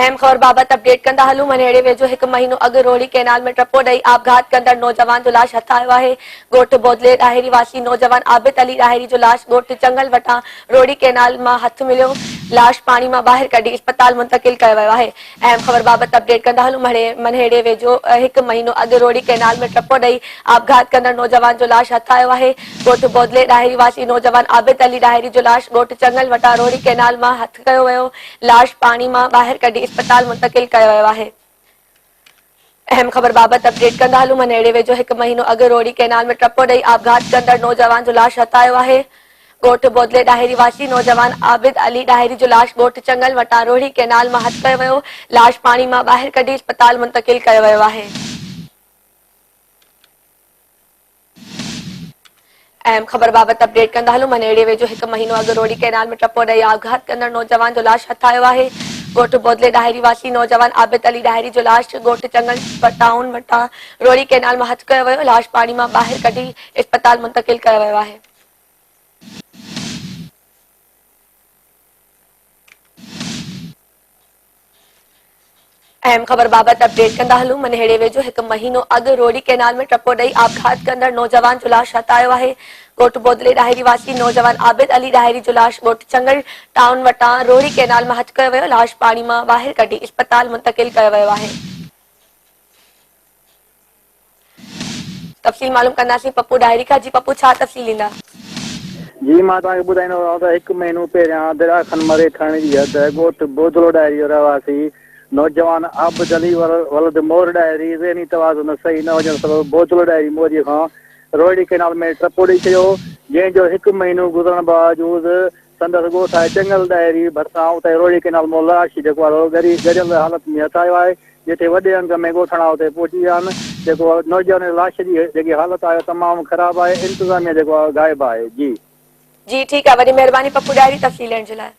اهم خبر بابت اپڊيٽ ڪندا هلون منهيڙي ويجهو هڪ مهينو اڳ روهڙي ڪئنال ۾ ٽپو ڏئي آپگهات ڪندڙ نوجوان جو لاش هٿ آيو آهي ڳوٺ بودلي ڏاهري واسي نوجوان عابد علي ڏاهري جو لاش ڳوٺ چنگل وٽان روهڙي ڪئنال مان هٿ مليو لاش پاڻي مان ٻاهر ڪڍي اسپتال منتقل ڪيو ويو آهي اهم خبر بابت اپڊيٽ ڪندا هلون منهيڙي ويجهو هڪ مهينو اڳ روهڙي ڪئنال ۾ ٽپو ڏئي آپگهات ڪندڙ نوجوان جو لاش هٿ آيو آهي ڳوٺ بودلي ڏاهري واسي نوجوان عابد علي ڏاهري جو لاش ڳوٺ چنگل وٽان روهڙي ڪئنال مان هٿ ڪيو ويو، لاش پاڻي مان ٻاهر ڪڍي اسپتال منتقل ڪيو ويو آهي. اهم خبر بابت اپڊيٽ ڪندا هلون منهيڙي ويجهو هڪ مهينو اڳ روهڙي ڪئنال ۾ ٽپو ڏئي آپگهات ڪندڙ نوجوان جو لاش هٿ آيو آهي. ڳوٺ بودلي ڏاهري واسي نوجوان عابد علي ڏاهري جو لاش ڳوٺ چنگل وٽان روهڙي ڪئنال مان هٿ ڪيو ويو، لاش پاڻي مان ٻاهر ڪڍي اسپتال منتقل ڪيو ويو آهي. اهم خبر بابت اپڊيٽ ڪندا هلون منهيڙي ويجهو هڪ مهينو اڳ روهڙي ڪئنال ۾ ٽپو ڏئي آپگهات ڪندڙ نوجوان جو لاش هٿ آيو آهي ڳوٺ بودلي ڏاهري واسي نوجوان عابد علي ڏاهري جو لاش ڳوٺ چنگل ٽائون وٽان روهڙي ڪئنال مان هٿ ڪيو ويو لاش پاڻي مان ٻاهر ڪڍي اسپتال منتقل ڪيو ويو آهي. اهم خبر بابت اپڊيٽ ڪندا هلون منهيڙي ويجهو هڪ مهينو اڳ روهڙي ڪئنال ۾ ٽپو ڏئي آپگهات ڪندڙ نوجوان جو لاش هٿ آيو آهي ڳوٺ بودلي ڏاهري واسي نوجوان عابد علي ڏاهري جو لاش ڳوٺ چنگل ٽائون وٽان روهڙي ڪئنال مان هٿ ڪيو ويو لاش پاڻي مان ٻاهر ڪڍي اسپتال منتقل ڪيو ويو آهي تفصيل معلوم ڪنداسين پپو ڏاهري کان جي پپو ڇا تفصيل ڏيندا. جي مان توهان کي ٻڌائيندو هلان ته هڪ مهينو پهريان دريا خان مري ٿاڻي جي حد ڳوٺ بودلو ڏاهري جو رهواسي نوجوان عابد علي ولد مور ڏاهري ذهني توازن صحيح نه هجڻ سبب بودلو ڏاهري موري کان روهڙي ڪئنال ۾ ٽپو ڏئي ڇڏيو هو جنهن جو هڪ مهينو گذرڻ باوجود سندس ڳوٺ آهي چڱل ڏاهري ڀرسان اتي روهڙي ڪئنال مان لاش جيڪو آهي سو ڳري ڳريل حالت ۾ هٿ آيو آهي جتي وڏي انگ ۾ ڳوٺاڻا اتي پهچي ويا آهن جيڪو نوجوان جي لاش جي جيڪي حالت آهي تمام خراب آهي انتظاميه جيڪو آهي غائب آهي جي. جي ٺيڪ آهي وڏي مهرباني پپو ڏاهري تفصيل ڏيڻ جي لاء.